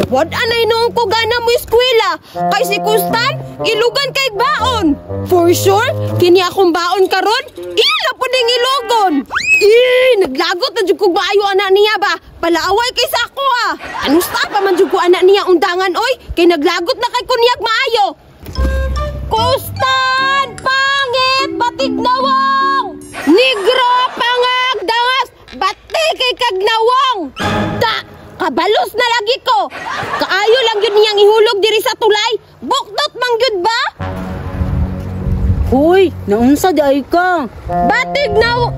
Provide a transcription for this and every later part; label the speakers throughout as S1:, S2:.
S1: Wad anay noong ko gana mo eskwela. Kay si Kustan, ilugan kay baon. For sure, kini akong baon karon, iya na po ning ilogon. Eh, naglagot na jud kog maayo ana niya ba? Palaaway kay sa ako ah. Anusta pa man jud ko ana niya undangan oy, kay naglagot na kay kunyag maayo. Kustan, pangit, batig nawong. Negro, pangag, dangas, bati kay kagnawong. Da, kabalos na lagi ko. Kaayo lang yun niyang ihulog diri sa tulay. Buktot mang yun ba?
S2: Hoy, naunsa di ay ka.
S1: Batig na.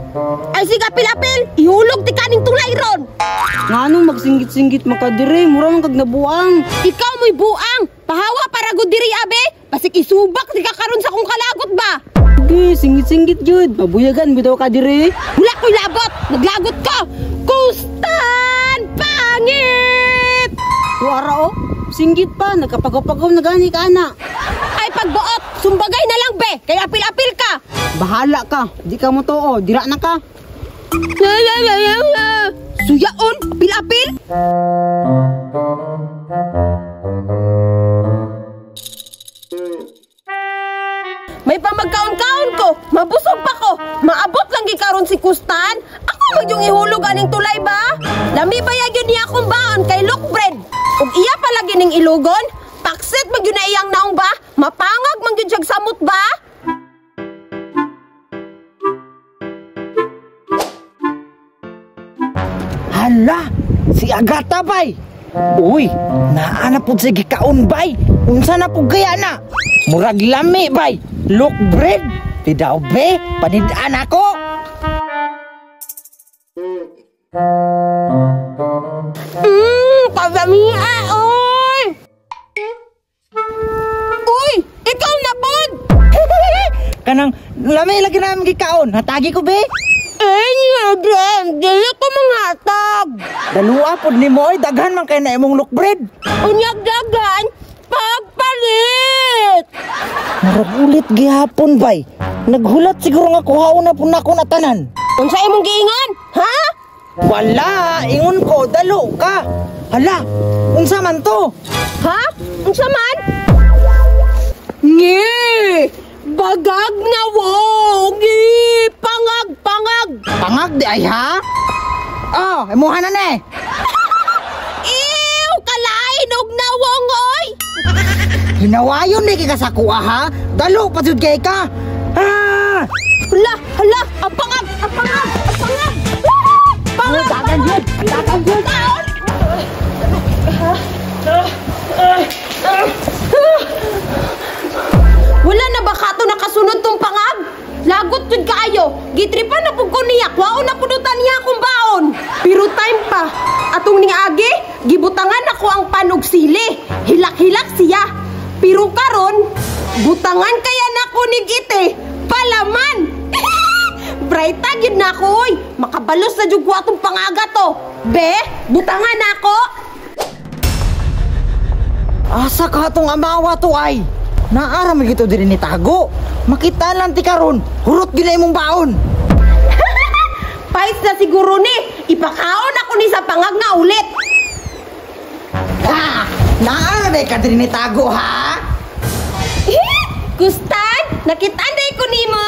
S1: Ay sige, apil-apil, ihulog ti kaning tulay ron.
S2: Nganong magsinggit-singgit makadiri, mura man kag nabuang.
S1: Ikaw mo'y buang. Pahawa para gud diri abe. Basig isubak ti ka karon sa kong kalagot ba?
S2: Sige, singgit-singgit jud. Mabuyagan bitaw ka diri.
S1: Wala ko'y labot. Naglagot ko. Kustan, pangit!
S2: Tuara oh, singgit pa, nagkapagaw-pagaw na gani ka ana.
S1: Ay pagbuot, sumbagay na lang be, kay apil-apil ka.
S2: Bahala ka, di ka mo tuo, dira na ka.
S1: Suyaon, apil-apil. May pamagkaon-kaon ko, mabusog pa ko, maabot lang gikaron si Kustan. Ako man yung ihulog aning tulay ba? Lami ba yun niya akong baon kay look bread? Ug iya palagi ning ilugon, paksit man yun na iyang naong ba? Mapangag man yun siyag samot ba?
S3: Hala, si Agata bay. Uy, naa na pud sige kaon bay. Unsa na pud kaya na? Murag lami bay. Look bread. Di daw be, panidaan ako.
S1: Padamia, oy. Uy, ikaw na pod.
S3: Kanang lami lagi namin gikaon. Hatagi ko be.
S1: Eh, nga, dili ko manghatag.
S3: Dalua pod nimo oy, daghan man kay na imong look bread.
S1: Unyag daghan, pagpalit.
S3: Murag ulit gihapon bay. Naghulat siguro nga kuhaon na pud nako na tanan.
S1: Unsa imong giingon? Ha?
S3: Wala, ingon ko dalo ka. Hala, unsa man to?
S1: Ha? Unsa man? Ngi! Bagag na wong! Ngi! Pangag, pangag!
S3: Pangag di ay ha? Oh, imuha na ni.
S1: Ew! Kalain og nawong oy!
S3: Hinawayon ni kay ka sa kuha ha? Dalo pa jud kay ka. Ah!
S1: Hala, hala! Ang pangag! Ang pangag! Ang pangag! Ah! Pangag!
S3: Dagan jud! Dagan jud!
S1: Wala na ba kato nakasunod tong pangag? Lagot jud kaayo. Gitripan na pud ko niya. Kwaon na punutan niya akong baon. Pero time pa. Atong ning agi, gibutangan ako ang panog sili. Hilak-hilak siya. Pero karon, butangan kaya nako ni gite. Palaman. Brighta gyud na ako oy. Makabalos na jud ko atong pangaga to. Be, butangan nako.
S3: Asa ka atong amawa to ay? Naara man gito diri ni tago. Makita lang ti karon, hurot gyud na imong baon.
S1: Pais na siguro ni. Ipakaon ako ni sa pangag nga ulit.
S3: Ah, naara day ka diri ni tago ha?
S1: Kustan, nakitaan day ko nimo.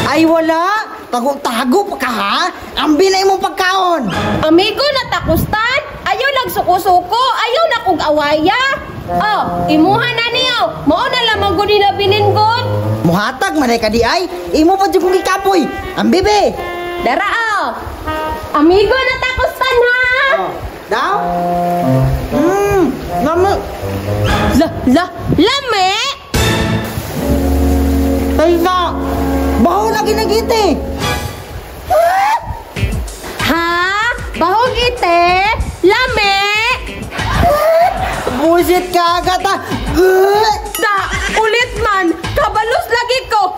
S3: Ay wala, tago-tago pa ka ha? Ambi na imong pagkaon.
S1: Amigo na ta Kustan, ayaw nagsuko-suko, ayaw na kog awaya. Oh, imuha na niyo. Mao na lamang gud nila bininggod.
S3: Muhatag man ka di ay, imo pa jud kong gikapoy. Ambi be.
S1: Dara oh. Amigo na ta Kustan ha.
S3: Oh, daw? Lami.
S1: La la lami.
S3: Taysa. Baho lagi nagiti.
S1: Ha? Bahog ite? Lami?
S3: Bullshit ka agad ha.
S1: Da, ulit man. Kabalos lagi ko.